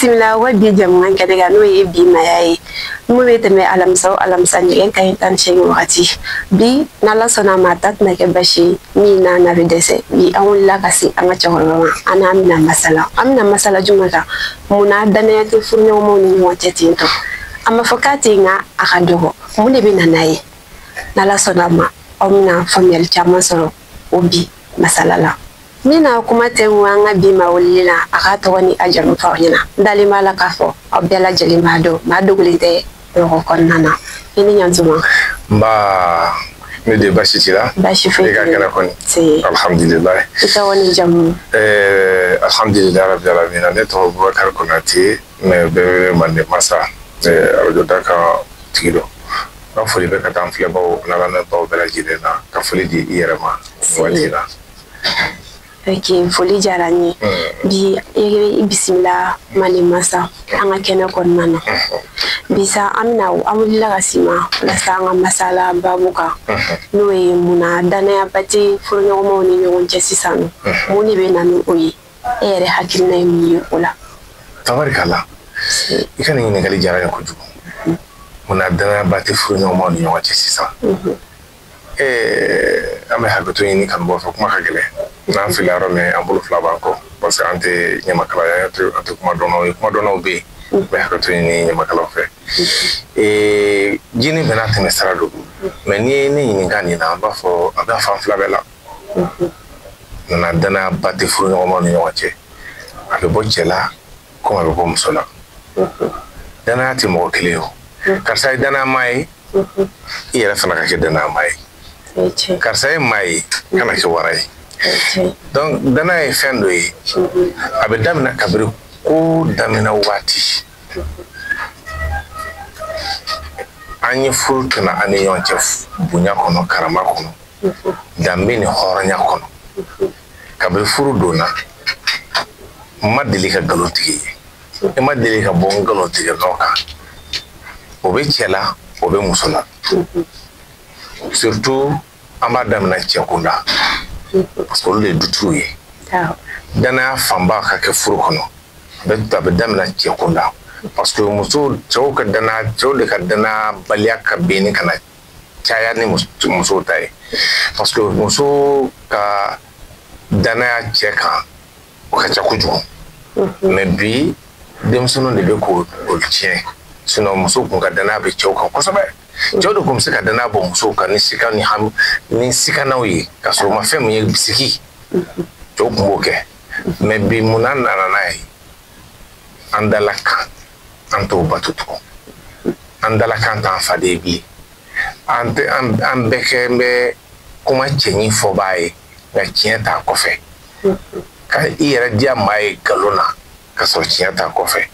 Bisimila wa bi jamukan kɛnɛ kan, n'o ye bi maya ye mun bɛ tɛmɛ alamisa o alamisa nɛgɛ kanɲɛ 18 wagati. Bi n'Ala sɔnna a ma, a ta tɛna kɛ basi ye min n'a na bɛ dɛsɛ. Bi an wulila ka se an ka cɛkɔrɔba ma, an n'a bɛna masala. An bɛna masala jumɛn kan? Munna danaya tɛ furuɲɔgɔnmaw ni ɲɔgɔn cɛ ten tɔ? A ma fɔ k'a tɛ yen, nka a ka dɔgɔ. Mun de bɛ na n'a ye? N'Ala sɔnna a ma, aw bɛna faamuyali caman sɔrɔ o bi masala la. Min na kuma tɛ n an ka bi maa welelen na, a k'a tɔgɔ ni a jamu fɔ aw ɲɛna. N dalen b'a la k'a fɔ aw bɛɛ lajɛlen b'a dɔn, maa dogolen tɛ mɔgɔ kɔnɔna na. I ni ɲantuma. Nba, ne de, basi t'i la? Basi foyi. E ka kɛnɛ kɔni? Se. Alhamdulilayi. I tɔgɔ ni jamu? Alhamdulilayi rabbil alamina. Ne tɔgɔ Bubakari Konate, mais bɛɛ wele Mande Masa, arajo da kan tigi dɔ. N ka foli bɛ ka taa an filɛbaw n'a lamɛnbaw bɛɛ lajɛlen na, ka foli di i yɛrɛ ma nin waati la. Ok, foli diyara n ye. Bi i bisimila Mande Masa an ka kɛnɛ kɔnɔna na. Bi sa an bɛna, an wulila ka s'i ma walasa an ka masala baabu kan, n'o ye munna danayaba tɛ furuɲɔgɔnmaw ni ɲɔgɔn cɛ sisan nɔ. Mun de bɛ na ni o ye? E yɛrɛ hakilina ye mun ye o la? Tabarikala, i ka nin ɲininkali diyara n ye kojugu. Munna danayaba tɛ furuɲɔgɔnmaw ni ɲɔgɔn cɛ sisan? An bɛ hakɛto ɲini kanubaw fɛ, kuma ka gɛlɛn. N'an filila yɔrɔ min, an bolo fila b'an kɔ, parce que an tɛ ɲamakala ye, an tɛ kuma dɔnnaw ye. Kuma dɔnnaw bɛ yen, n bɛ hakɛto ɲini ɲamakalaw fɛ. Jini bɛɛ n'a tɛmɛ sira don, mais n'i ye ne ɲininka nin na, an b'a fɔ a b'a fan fila bɛɛ la. Nana danayaba tɛ furuɲɔgɔnmaw ni ɲɔgɔn cɛ, a bɛ bɔ cɛ la komi a bɛ bɔ muso la. Danaya tɛ mɔgɔ kelen ye o. Karisa ye danayama ye, i yɛrɛ fana ka kɛ danayama ye. Karisa ye maa ye, kana kɛ wara ye. Donc danaya ye fɛn dɔ ye, a bɛ daminɛ kabiri ko daminɛ waati. An ye furu tɛmɛ an ni ɲɔgɔn cɛ bonya kɔnɔ, karama kɔnɔ, danbe ni hɔrɔnya kɔnɔ. Kabiri furu donna, n ma deli ka nkalon tigɛ ye, i ma deli ka bɔ n nkalon tigɛ nɔ kan. O bɛ cɛ la, o bɛ muso la. Surtout an b'a daminɛ cɛ kunda, parce que olu de ye dutigiw ye. Danaya fanba ka kɛ furu kɔnɔ, a bɛ daminɛ cɛ kunda, parce que muso, cɛw ka danaya, cɛw de ka danayabaliya ka ben ni ka na caya ni musow ta ye, parce que muso ka danaya cɛ kan, o ka ca kojugu. Mais bi denmisɛnninw de bɛ k'o tiɲɛ. Sinon musow kun ka danaya bɛ cɛw kan kosɛbɛ. Cɛw de kun bɛ se ka danaya bɔ musow kan ni sika ni hami ni sikanaw ye, ka sɔrɔ u ma fɛn min ye bisigi, cɛw kun b'o kɛ. Mais bi munna nana n'a ye? An dala kan, an t'o bato tugun. An dala kan t'an faden ye bilen. An tɛ an bɛɛ kɛ bɛ kuma cɛɲi fɔbaa ye, nka tiɲɛ t'a kɔfɛ. Ka i yɛrɛ diya maa ye nkalon na ka sɔrɔ tiɲɛ t'a kɔfɛ.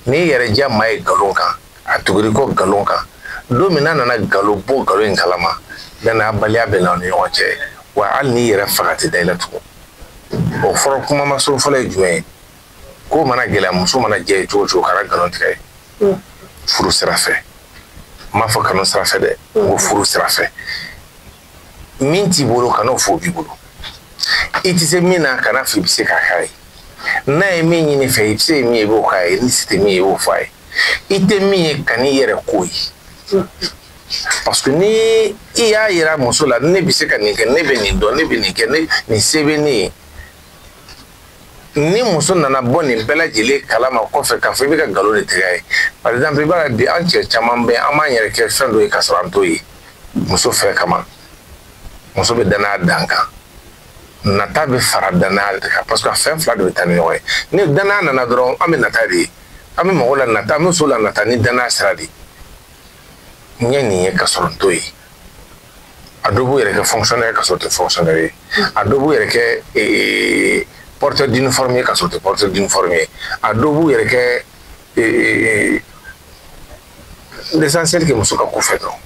N'i yɛrɛ diya maa ye nkalon kan, a tuguri kɔ nkalon kan, don min n'a nana nkalon bɔ nkalon in kalama, danayabaliya bɛ n'aw ni ɲɔgɔn cɛ. Wa hali n'i yɛrɛ faga tɛ da i la tugun. O fɔlɔ kuma ma so fɔlɔ ye jumɛn ye? Ko mana gɛlɛya, muso mana jɛ ye cogo o cogo, kana nkalon tigɛ ye furu sira fɛ. N m'a fɔ kanu sira fɛ dɛ, n ko furu sira fɛ. Min t'i bolo, kan'o fɔ o b'i bolo. I tɛ se min na, kana fɔ i bɛ se k'a k'a ye. N'a ye min ɲini fɛ, i bɛ se min ye, i b'o k'a ye. Ni se tɛ min ye, i b'o fɔ a ye. I tɛ min ye, kan'i yɛrɛ k'o ye, parce que ni i y'a yira muso la, ne bɛ se ka nin kɛ, ne bɛ nin dɔn, ne bɛ nin kɛ, ne nin se bɛ ne ye, ni muso nana bɔ nin bɛɛ lajɛlen kalama kɔfɛ k'a fɔ i bɛ ka nkalon de tigɛ a ye. Par exemple, i b'a ye bi an cɛ caman bɛ, an b'an yɛrɛ kɛ fɛn dɔ ye ka sɔrɔ an t'o ye muso fɛ kama. Muso bɛ danaya dan kan, nata bɛ fara danaya de kan, parce que a fɛn fila de bɛ taa ni ɲɔgɔn ye. Ni danaya nana dɔrɔn, an bɛ nata de ye, an bɛ mɔgɔw la nata, an bɛ muso la nata ni danaya sira de ye. N ye nin ye ka sɔrɔ n t'o ye. A dɔw b'u yɛrɛ kɛ fonctionnaire ka sɔrɔ u tɛ fonctionnaire ye. A dɔw b'u yɛrɛ kɛ porteur d'uniforme ye ka sɔrɔ u tɛ porteur d'uniforme ye. A dɔw b'u yɛrɛ kɛ, l'essentiel que muso ka ko fɛ dɔrɔn,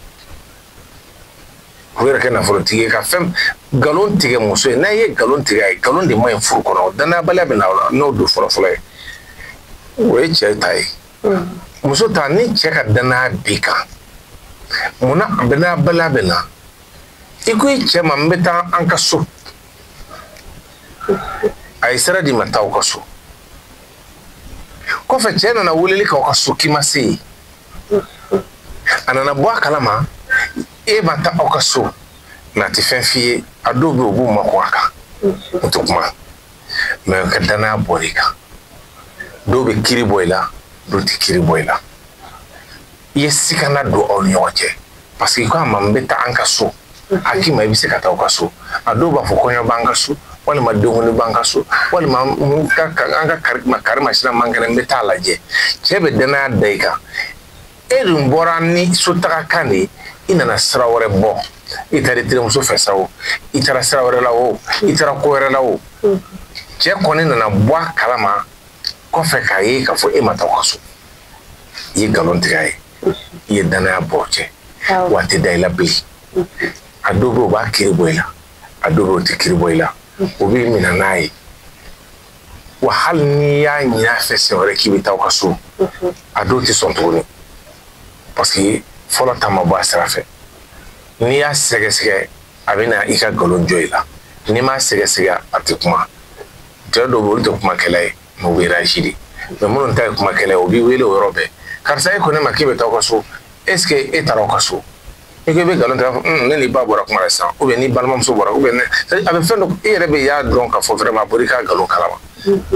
u yɛrɛ kɛ nafolotigi ye ka fɛn nkalon tigɛ muso ye. N'a ye nkalon tigɛ a ye, nkalon de man ɲi furu kɔnɔ. Danayabaliya bɛ na o la. N'o don fɔlɔ fɔlɔ ye, o ye cɛ ta ye. Muso ta, ni cɛ ka danaya b'i kan, munna danayabaliya bɛ na? I ko i cɛ ma, n bɛ taa an ka so, a ye sira d'i ma, taa aw ka so. Kɔfɛ cɛ nana weleli kɛ aw ka so k'i ma se yen. A nana bɔ a kalama e ma taa aw ka so, mais a tɛ fɛn f'i ye. A dɔw bɛ yen, u b'u makun a kan, u tɛ kuma, mais ka danaya bɔr'i kan. Dɔw bɛ kiiri bɔ i la, dɔw tɛ kiiri bɔ i la. I ye sikana don aw ni ɲɔgɔn cɛ, parce que i ko a ma n bɛ taa an ka so, a k'i ma i bɛ se ka taa aw ka so. A dɔw b'a fɔ kɔɲɔ b'an ka so, walima denkundi b'an ka so, walima an ka kari masina man kɛnɛ, n bɛ taa lajɛ. Cɛ bɛ danaya da i kan. E dun bɔra ni sotaga kan de ye, i nana sira wɛrɛ bɔ. I taara i terimuso fɛ sa o, i taara sira wɛrɛ la o, i taara ko wɛrɛ la o, cɛ kɔni nana bɔ a kalama kɔfɛ k'a ye k'a fɔ e ma taa aw ka so. I ye nkalon tigɛ a ye, i ye danaya bɔ cɛ, wa a tɛ da i la bilen. A dɔw bɛ yen, u b'a kiiri bɔ i la, a dɔw bɛ yen, u tɛ kiiri bɔ i la, u b'i minɛ n'a ye. Wa hali n'i y'a ɲini a fɛ siɲɛ wɛrɛ k'i bɛ taa aw ka so, a dɔw tɛ sɔn tuguni, parce que fɔlɔ ta ma bɔ a sira fɛ. N'i y'a sɛgɛsɛgɛ, a bɛ na i ka nkalon jɔ i la. N'i m'a sɛgɛsɛgɛ, a tɛ kuma. Cɛ dɔw bɛ yen, olu tɛ kumakɛla ye, mais u bɛ réagir de. Mais minnu ta ye kumakɛla ye, u b'i wele o yɔrɔ bɛɛ. Karisa, e ko ne ma k'e bɛ taa aw ka so, est ce que e taara aw ka so? I ko i bɛ nkalon tigɛ, ne n'i ba bɔra kuma la sisan, ou bien n'i balimamuso bɔra, ou bien ne, a bɛ fɛn dɔ, i yɛrɛ bɛ y'a dɔn k'a fɔ vraiment a bɔra i ka nkalon kalama.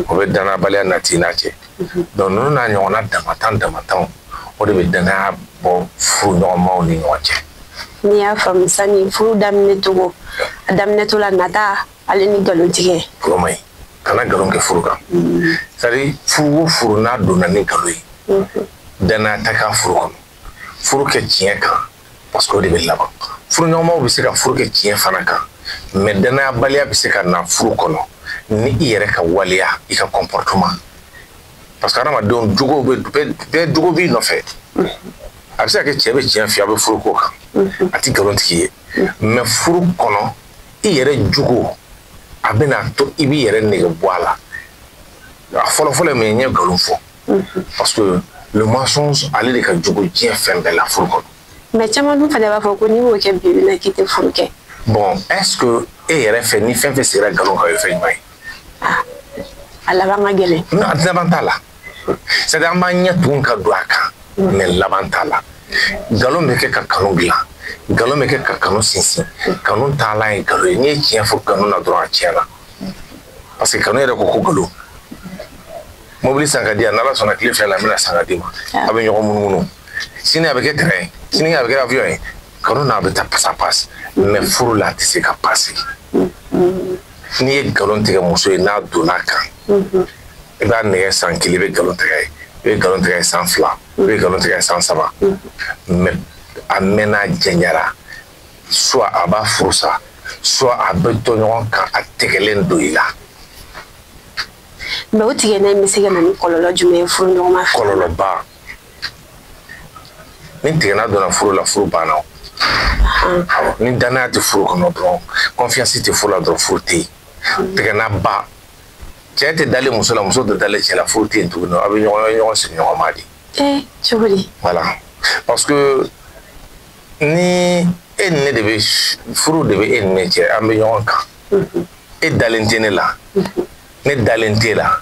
O bɛ danayabaliya nati i n'a cɛ. Donc ninnu n'a ɲɔgɔnna damatan damatanw, o de bɛ danaya bɔ furu ɲɔgɔnmaw ni ɲɔgɔn cɛ. N'i y'a faamu, sani furu daminɛ cogo, a daminɛtɔ la nata ale ni nkalon tigɛ. Nkalon man ɲi, kana nkalon kɛ furu kan. C'est à dire furu o furu n'a donna ni nkalon ye, danaya tɛ k'a furu kɔnɔ. Furu kɛ tiɲɛ kan, parce que o de bɛ laban. Furuɲɔgɔnmaw bɛ se ka furu kɛ tiɲɛ fana kan, mais danayabaliya bɛ se ka na furu kɔnɔ ni i yɛrɛ ka waleya, i ka comportement. Parce que hadamadenw jogo bɛ bɛɛ, jogo b'i nɔfɛ. A bɛ se ka kɛ cɛ bɛ tiɲɛ f'i ye, a bɛ furu ko kan, a tɛ nkalon tigi ye, mais furu kɔnɔ i yɛrɛ jogo a bɛna to i b'i yɛrɛ nege bɔ a la. A fɔlɔ-fɔlɔ ye mun ye? N ye nkalon fɔ, parce que le mensonge, ale de ka jugu diɲɛ fɛn bɛɛ la furu kɔnɔ. Mais caman dun fana b'a fɔ ko n'i m'o kɛ bi bi in na, k'i tɛ furu kɛ. Bon, est ce que e yɛrɛ fɛ, ni fɛn fɛn sigira nkalon kan, o ye fɛn ɲuman ye? A laban ka gɛlɛn. Non, a laban t'a la. C'est à dire an b'an ɲɛ tugun ka don a kan, mais laban t'a la. Nkalon bɛ kɛ ka kanu dilan, nkalon bɛ kɛ ka kanu sinsin. Kanu taalan ye nkalon ye. N'i ye tiɲɛ fɔ kanu na dɔrɔn, a tiɲɛna, parce que kanu yɛrɛ ko ko nkalon. Mobili san ka di yan, n'Ala sɔnna tile 2 la, n bɛna san ka d'i ma. A bɛ ɲɔgɔn munumunu, sini a bɛ kɛ train ye, sini a bɛ kɛ avion ye. Kanu n'a bɛ taa ça passe, mais furu la a tɛ se ka passer. N'i ye nkalon tigɛ muso ye, n'a donna a kan, i b'a nɛgɛ san 1, i bɛ nkalon tigɛ ye, i bɛ nkalon tigɛ ye san 2, i bɛ nkalon tigɛ ye san 3, mais a mɛnna, a jɛnyara, soit a b'a furu sa, soit a bɛ to ɲɔgɔn kan, a tigɛlen don i la. Mais o tigɛnna in bɛ se ka na ni kɔlɔlɔ jumɛn ye furu ɲɔgɔnma fɛ? Kɔlɔlɔba. Ni tigɛnna donna furu la, furu banna o. Awɔ, ni danaya tɛ furu kɔnɔ dɔrɔn, confiance tɛ furu la dɔrɔn, furu tɛ yen. Tigɛnna ba, cɛ tɛ dalen muso la, muso tɛ dalen cɛ la, furu tɛ yen tuguni. A bɛ ɲɔgɔn sigiɲɔgɔnma de. Ee, cogo di? Voilà, parce que ni e ni ne de bɛ furu, de bɛ e ni ne cɛ, an bɛ ɲɔgɔn kan. E dalen tɛ ne la, ne dalen t'e la.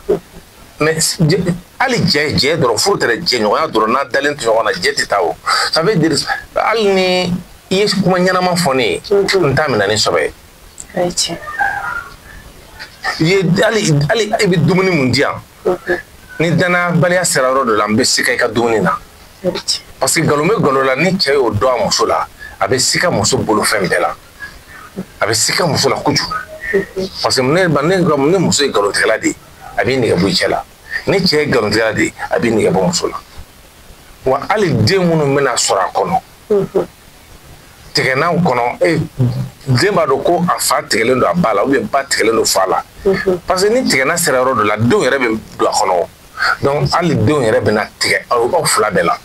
Mais hali jɛ dɔrɔn, furu tɛ dɛ, jɛɲɔgɔnya dɔrɔn, n'a dalen tɛ ɲɔgɔn na, jɛ tɛ taa o. Ça veut dire hali ni i ye kuma ɲɛnama fɔ ne ye, n t'a minɛ ni sɔbɛ ye. O ye tiɲɛ. I ye hali i bɛ dumuni mun di yan, ni danayabaliya sera yɔrɔ dɔ la, n bɛ sika i ka dumuni na. O ye tiɲɛ. Parce que nkalon bɛ nkalon la, ni cɛ y'o dɔn a muso la, a bɛ sika muso bolo fɛn bɛɛ la, a bɛ sika muso la kojugu. Parce que ne muso ye nkalontigɛla de ye, a b'i nɛgɛ bɔ i cɛ la. Ni cɛ ye nkalontigɛla de ye, a b'i nɛgɛ bɔ muso la. Wa hali den minnu bɛna sɔrɔ a kɔnɔ, tigɛnnaw kɔnɔ, e den b'a dɔn ko a fa tigɛlen don a ba la, ou bien ba tigɛlen don fa la. Parce que ni tigɛnna sera yɔrɔ dɔ la, denw yɛrɛ bɛ don a kɔnɔ. Donc hali denw yɛrɛ bɛna tigɛ aw fila bɛɛ la.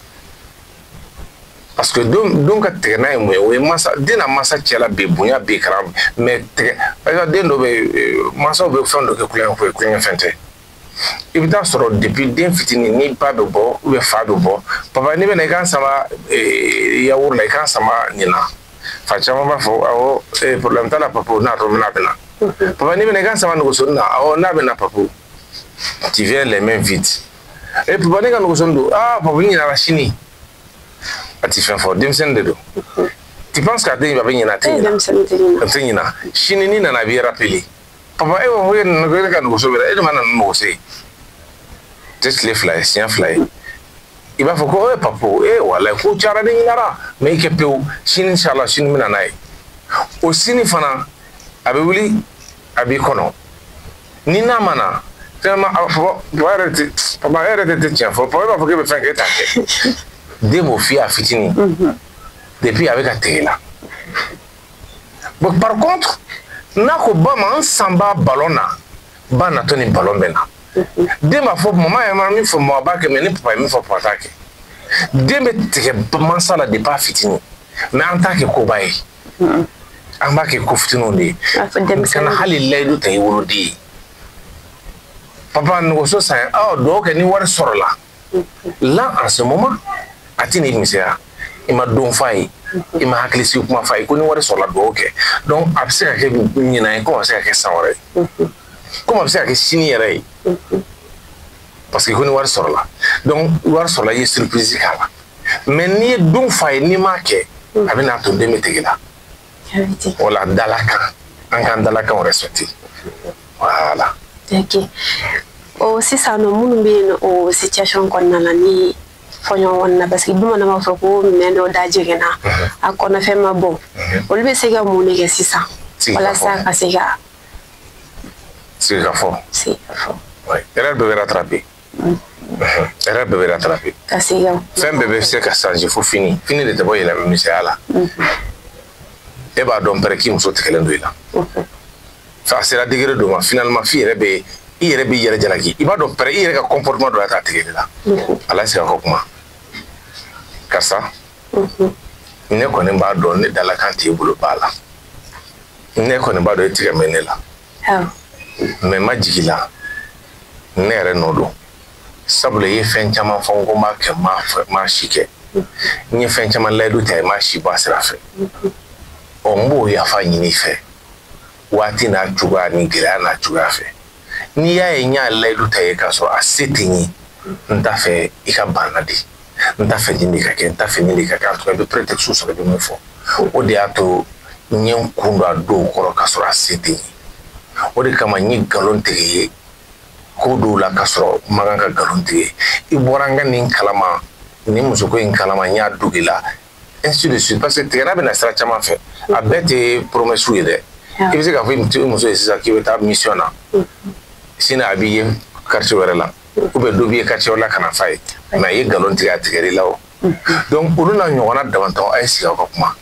Parce que denw ka tigɛnna ye mun ye? O ye masa den na masa cɛ la bi, bonya bi karam, mais tigɛ, par exemple den dɔ bɛ yen, mansaw bɛ fɛn dɔ kɛ kulonkɛ ko ye, kulonkɛ fɛn tɛ. I bɛ taa sɔrɔ depuis den fitinin, ni ba bɛ bɔ ou bien fa bɛ bɔ, papa, n'i bɛna i k'an sama yaourt la, i k'an sama nin na. Fa caman b'a fɔ awɔ, problème t'a la papa, n'a dɔrɔn n'a bɛ na. Papa, n'i bɛna i k'an sama nɛgɛso na, awɔ, n'a bɛ na papa. Tu viens les mains vides. E papa, ne ka nɛgɛso don. Ah papa, n ɲinɛna sini. A ti fɛn fɔ, denmisɛnnin de don. Tu penses k'a tɛ ɲinɛ, a bɛ ɲinɛ, a tɛ ɲinɛ. A tɛ ɲinɛ. Sini n'i nana, a b'i rappeler. Papa, e b'a fɔ e ka nɛgɛso bɛ e de ma na ni nɛgɛso ye. Tɛ tile 2 ye, siɲɛ 2 ye. I b'a fɔ ko e papa, e walayi ko cayara, ne ɲinɛra. Mais i kɛ pewu, sini inshallah, sini bɛ na n'a ye. O sini fana, a bɛ wuli, a b'i kɔnɔ. Ni n'a ma na, finalement a b'a fɔ papa yɛrɛ tɛ, papa e yɛrɛ tɛ tiɲɛ fɔ, papa e b'a fɔ k'e bɛ fɛn kɛ, e t'a kɛ. Den b'o f'i ye a fitinin. Depuis a bɛ ka tigɛ i la. Bon, par contre, n'a ko ba ma n san b'a ballon na, ba natɔ ni ballon bɛ na. Den b'a fɔ mama ye min fɔ, mama b'a kɛ, mais ni papa ye min fɔ, papa t'a kɛ. Den bɛ tigɛ mansa la depuis a fitinin, mais an t'a kɛ koba ye. An b'a kɛ ko fitininw de ye. Kana hali layidu ta i woloden ye. Papa, nɛgɛso san, ɔ dugawu kɛ ni wari sɔrɔla. Là, en ce moment, a tɛ n'i misɛnya. I ma don f'a ye, i ma hakili sigi kuma f'a ye ko ni wari sɔrɔla dugawu kɛ. Donc a bɛ se ka kɛ ɲinan ye, komi a bɛ se ka kɛ san wɛrɛ ye, komi a bɛ se ka kɛ sini yɛrɛ ye. Parce que ko ni wari sɔrɔla, donc wari sɔrɔla, i ye surprise k'a la. Mais n'i ye don f'a ye, n'i m'a kɛ, a bɛ n'a to den bɛ tigɛ la. Wala dalakan, an k'an dalakanw respecter. Voilà. Ok. O sisan nɔ, minnu bɛ yen o situation kɔnɔna na ni fɔɲɔgɔn na, parce que bamananw b'a fɔ ko minɛn dɔ da jɛngɛnna, a kɔnɔfɛn ma bɔ, olu bɛ se ka mun de kɛ sisan walasa ka se ka sigi ka fɔ? Sigi ka fɔ. Erreur bɛɛ bɛ rattraper. Erreur bɛɛ bɛ rattraper. Ka se ka fɛn bɛɛ bɛ se ka changer fo fini. Fini de tɛ bɔ yɛlɛma misɛnya la. E b'a dɔn pɛrɛ k'i muso tigɛlen don i la. A sera degré dɔ ma, finalement f'i yɛrɛ bɛ i yɛrɛ b'i yɛrɛ jalaki. I b'a dɔn pɛrɛ i yɛrɛ ka comportement dɔ la t'a tigɛ la. Ala sigi ka kuma. Karisa, ne kɔni b'a dɔn ne dalakan t'e bolo ba la. Ne kɔni b'a dɔn e tigɛ mɛ ne la. Mais ma jigin la, ne yɛrɛ nɔ don. Sabula i ye fɛn caman fɔ n ko n b'a kɛ, n m'a si kɛ. N ye fɛn caman layidu ta, i m'a si bɔ a sira fɛ. Ɔ n b'o yafa ɲini i fɛ. Waati n'a cogoya ni gɛlɛya n'a cogoya fɛ. N'i y'a ye n y'a layidu ta ye k'a sɔrɔ a se tɛ n ye, n t'a fɛ i ka ban na de. N t'a fɛ nin de ka kɛ, n t'a fɛ nin de ka kɛ. En tout cas, i bɛ prétexte sɔrɔ, i bɛ mun fɔ. O de y'a to n ye n kun don a dɔw kɔrɔ k'a sɔrɔ a se tɛ n ye. O de kama n ye nkalon tigɛ i ye ko dɔw la k'a sɔrɔ n man kan ka nkalon tigɛ. I bɔra n ka nin kalama, nin musoko in kalama, n y'a dogo i la. Ainsi de suite. Parce que tigɛra bɛ na sira caman fɛ. A bɛɛ tɛ promesse ye dɛ. I bɛ se k'a fɔ i muso ye sisan k'i bɛ taa mission na. Sini a b'i ye quartier wɛrɛ la. Ou bien dɔ b'i ye quartier wɛrɛ la ka na f'a ye. Mais a ye nkalon tigɛ, a tigɛr'i la o. Donc olu n'a ɲɔgɔnna damatɔ, a ye sigi aw ka kuma.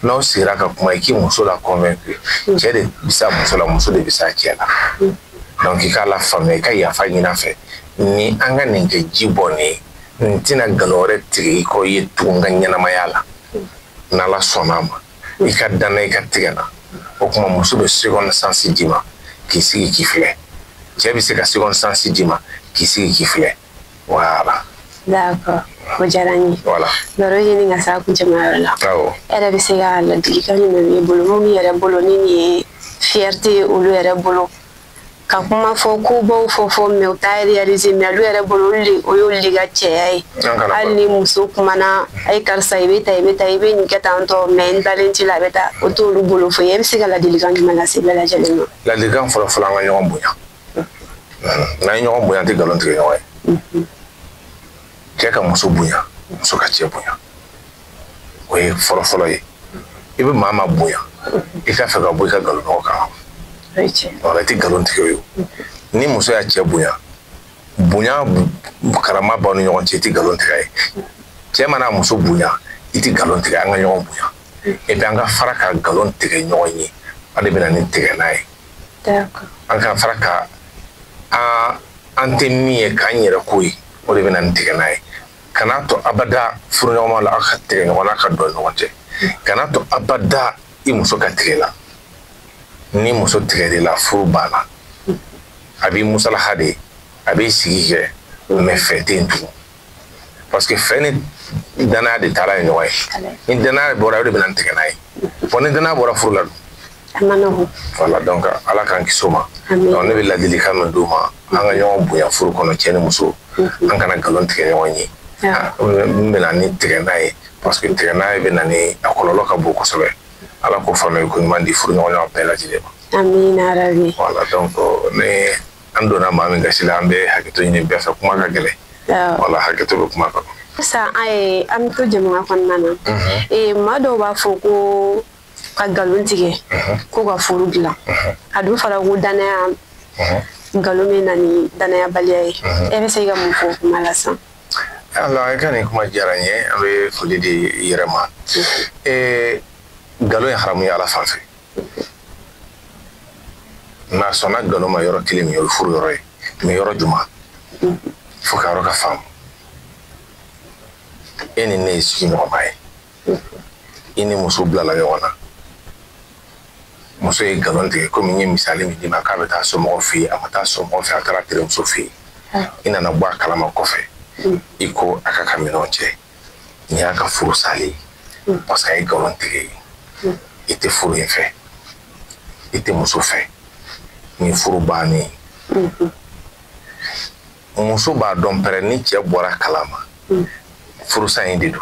N'aw sigira ka kuma, i k'i muso la convaincre. Cɛ de bɛ s'a muso la, muso de bɛ s'a cɛ la. Donc i k'a la faamuya, i ka yafa ɲini a fɛ. Ni an ka nin kɛ ji bɔ nin ye, n tɛna nkalon wɛrɛ tigɛ i kɔ i ye tugun n ka ɲɛnamaya la. N'Ala sɔnna a ma, i ka danna i ka tigɛ na. O tuma muso bɛ seconde chance d'i ma k'i sigi k'i filɛ. Cɛ bɛ se ka seconde chance d'i ma k'i sigi k'i filɛ. Voilà. D'accord. O diyara n ye. Voilà. Baro ɲini ka s'a kuncɛmayɔrɔ la. Awɔ. E yɛrɛ bɛ se ka ladilikan jumɛn b'i bolo, minnu yɛrɛ bolo ni nin ye fierté ye olu yɛrɛ bolo, ka kuma fɔ kobaw fɔ mais u t'a réaliser, mais olu yɛrɛ bolo olu de o y'olu de ka cɛya ye. Hali ni muso kumana, a ye karisa i bɛ ta i bɛ ta i bɛ nin kɛ tan tɔ, mais n dalen t'i la, a bɛ taa, o t'olu bolo foyi. E bɛ se ka ladilikan jumɛn lase bɛɛ lajɛlen ma? Ladilikan fɔlɔ fɔlɔ, an ka ɲɔgɔn bonya. N'an ye ɲɔgɔn bonya, an tɛ nkalon tigɛ ɲɔgɔn ye. Cɛ ka muso bonya, muso ka cɛ bonya, o ye fɔlɔ fɔlɔ ye. I bɛ maa ma bonya, i ka fɛ ka bɔ i ka nkalon nɔgɔ kan. Wala i tɛ nkalon tigɛ o ye. Ni muso y'a cɛ bonya, bonya karama b'aw ni ɲɔgɔn cɛ, i tɛ nkalon tigɛ a ye. Cɛ mana muso bonya, i tɛ nkalon tigɛ, an ka ɲɔgɔn bonya. Et puis an ka fara ka nkalon tigɛ ɲɔgɔn ye, an de bɛ na ni tigɛ n'a ye. An ka fara ka an tɛ min ye k'an yɛrɛ ko ye, o de bɛ na ni tigɛ n'a ye. Kana to abada furuɲɔgɔnma la aw ka tigɛ ɲɔgɔn na ka don ɲɔgɔn cɛ. Kana to abada i muso ka tigɛ la. Ni muso tigɛr'i la, furu banna. A b'i musalaha de, a b'i sigi kɛ, mais fɛn tɛ yen tugun. Parce que fɛn ni danaya de taara ye ɲɔgɔn ye. Ni danaya bɔra, o de bɛ na ni tigɛ n'a ye. Bon, ni danaya bɔra furu la dun? Voilà, donc Ala k'an kisi o ma. Donc ne bɛ ladilikan min d'u ma, an ka ɲɔgɔn bonya furu kɔnɔ, cɛ ni muso. An kana nkalon tigɛ ɲɔgɔn ye. Min bɛ na ni tigɛnna ye, parce que tigɛnna bɛ na ni a kɔlɔlɔ ka bon kosɛbɛ. Ala k'o faamuya ko ɲuman di furu ɲɔgɔnya bɛɛ lajɛlen ma. Amina rabi. Voilà, donc ni an donna maa min gasi la, an bɛ hakɛto ɲini bɛɛ fɛ, kuma ka gɛlɛn. Voilà, hakɛto bɛ kuma kɔnɔ. Sisan an bɛ to jamana kɔnɔna na. Maa dɔw b'a fɔ ko ka nkalon tigɛ ko ka furu dilan. A dun fɔra ko danaya nkalon bɛ na ni danayabaliya ye. E bɛ se ka mun fɔ o kuma la sisan? Alors, i ka nin kuma diyara n ye, an bɛ foli di i yɛrɛ ma. Nkalon ye haramu ye Ala fan fɛ. N'a sɔnna nkalon ma yɔrɔ kelen min, o ye furu yɔrɔ ye. Mais yɔrɔ jumɛn? Fo ka yɔrɔ ka faamu. E ni ne ye sigiɲɔgɔnma ye. I ni muso bilala ɲɔgɔn na. Muso ye nkalon tigɛ, komi n ye misali min d'i ma, k'a bɛ taa somɔgɔw fɛ yen, a ma taa somɔgɔw fɛ, a taara terimuso fɛ yen. I nana bɔ a kalama kɔfɛ. I ko a ka minɛnw cɛ. Nin y'a ka furu salen ye. Parce que a ye nkalon tigɛ ye. I tɛ furu in fɛ. I tɛ muso fɛ. Nin furu bannen. Muso b'a dɔn pɛrɛ ni cɛ bɔra kalama. Furusa in de don.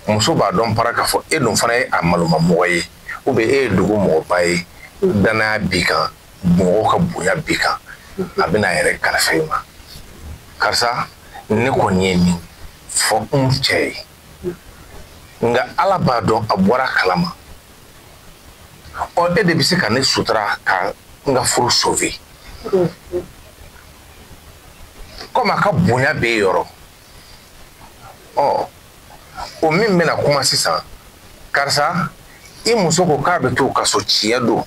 Muso b'a dɔn para k'a fɔ e dun fana ye a malomamɔgɔ ye, ou bien e ye dugu mɔgɔba ye, danaya b'i kan, mɔgɔw ka bonya b'i kan, a bɛna a yɛrɛ kalifa i ma. Karisa, ne kɔni ye nin fɔ n cɛ ye, nka Ala b'a dɔn a bɔra kalama. Ɔ, e de bɛ se ka ne sutura ka n ka furu sauver. Komi a ka bonya b'e yɔrɔ. Ɔ, o min bɛna kuma sisan, karisa, i muso ko k'a bɛ t'u ka so, tiɲɛ don.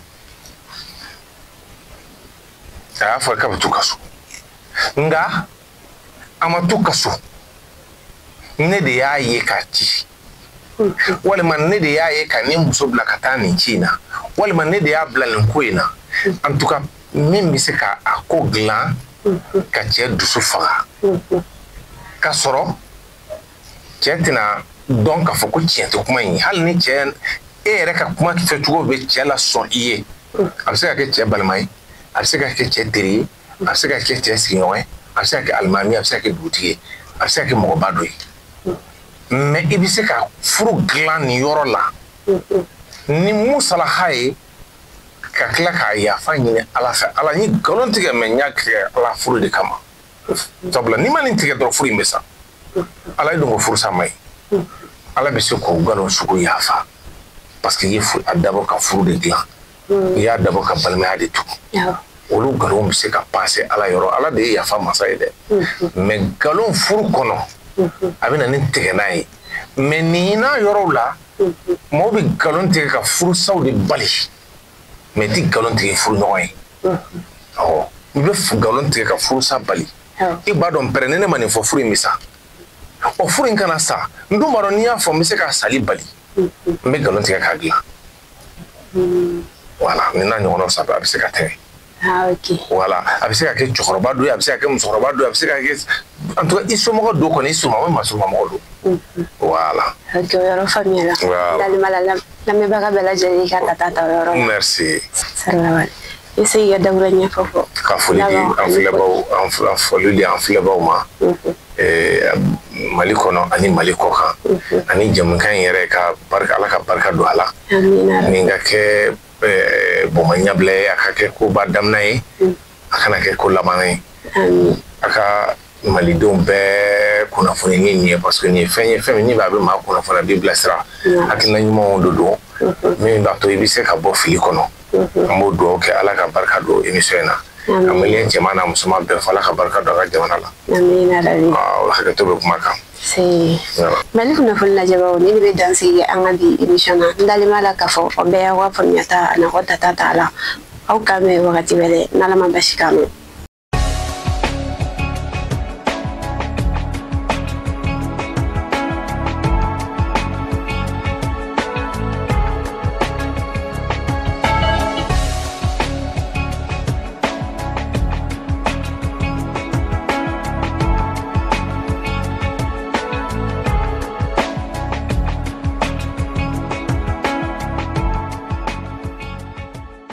A y'a fɔ k'a bɛ t'u ka so, nka a ma t'u ka so. Ne de y'a ye k'a ci, walima ne de y'a ye ka nin muso bila ka taa nin ci in na, walima ne de y'a bila nin ko in na. En tout cas, min bɛ se ka a ko dilan ka cɛ dusu faga, k'a sɔrɔ cɛ tɛna dɔn k'a fɔ ko tiɲɛ tɛ kuma in ye. Hali ni cɛ e yɛrɛ ka kuma kɛcogo bɛ cɛ la sɔn i ye, a bɛ se ka kɛ cɛ balima ye, a bɛ se ka kɛ cɛ teri ye, a bɛ se ka kɛ cɛ sigiɲɔgɔn ye, a bɛ se ka kɛ alimami ye, a bɛ se ka kɛ dugutigi ye, a bɛ se ka kɛ mɔgɔba dɔ ye. Mais i bɛ se ka furu dilan nin yɔrɔ la ni musalaha ye, ka tila k'a yafa ɲini Ala fɛ. Ala, n ye nkalon tigɛ, mais n y'a tigɛ Ala furu de kama. Sabula n'i ma nin tigɛ dɔrɔn, furu in bɛ sa. Ala ye dɔn ko furusa ma ɲi. Ala bɛ se k'o nkalon sugu yafa, parce que i ye a dabɔ ka furu de dilan, i y'a dabɔ ka balimaya de tugu. Olu nkalon bɛ se ka passer Ala yɔrɔ. Ala de ye yafa masa ye dɛ. Mais nkalon furu kɔnɔ, a bɛ na ni tigɛnna ye. Mais nin n'a yɔrɔw la, mɔgɔw bɛ nkalon tigɛ ka furusaw de bali. Mais i tɛ nkalon tigɛ furu ɲɔgɔn ye. Awɔ, i bɛ nkalon tigɛ ka furusa bali. I b'a dɔn pɛrɛ, ni ne ma nin fɔ, furu in bɛ sa. Ɔ, furu in kana sa, n dun b'a dɔn n'i y'a fɔ n bɛ se k'a sali bali. N bɛ nkalon tigɛ k'a dilan. Voilà, nin n'a ɲɔgɔnnaw sanfɛ, a bɛ se ka tɛmɛ. Ah, ok. Voilà, a bɛ se ka kɛ cɛkɔrɔba dɔ ye, a bɛ se ka kɛ musokɔrɔba dɔ ye, a bɛ se ka kɛ, en tout cas, i somɔgɔ dɔ kɔni, i soma walima somamɔgɔ don. Voilà. Ok, o yɔrɔ faamuyara. Voilà. Dalima la lamɛnbaga bɛɛ lajɛlen ka ta o yɔrɔ la. Merci. Salaamaaleykum. I se k'i ka dabura ɲɛfɔ fɔ. Ka foli di an filɛbaw, an foli di an filɛbaw ma. Mali kɔnɔ ani Mali kɔ kan. Ani jamukan in yɛrɛ ka barika, Ala ka barika don a la. Amina. Nin ka kɛ bɔnma ɲɛbila ye, a ka kɛ koba daminɛ ye, a kana kɛ ko laban ye. A ka malidenw bɛɛ kunnafoni ni nin ye, parce que nin ye fɛn ye, fɛn min b'a bɛ maa kunnafoni, a b'i bilasira. Hakilina ɲumanw de don, min b'a to i bɛ se ka bɔ fili kɔnɔ. An b'o dugawu kɛ, Ala ka barika don émission in na. Ka maliyɛn cɛman n'a musoman bɛɛ fɔ, Ala ka barika don a ka jamana la. Amina rabi. O hakɛto bɛ kuma kan. Mali kunnafoni lajɛbaw, ni de bɛ dan sigi an ka bi émission na. N dalen b'a la k'a fɔ o bɛɛ y'aw ka faamuyata a n'aw ka tata t'a la. Aw k'an bɛn wagati wɛrɛ n'Ala ma basi k'an ma.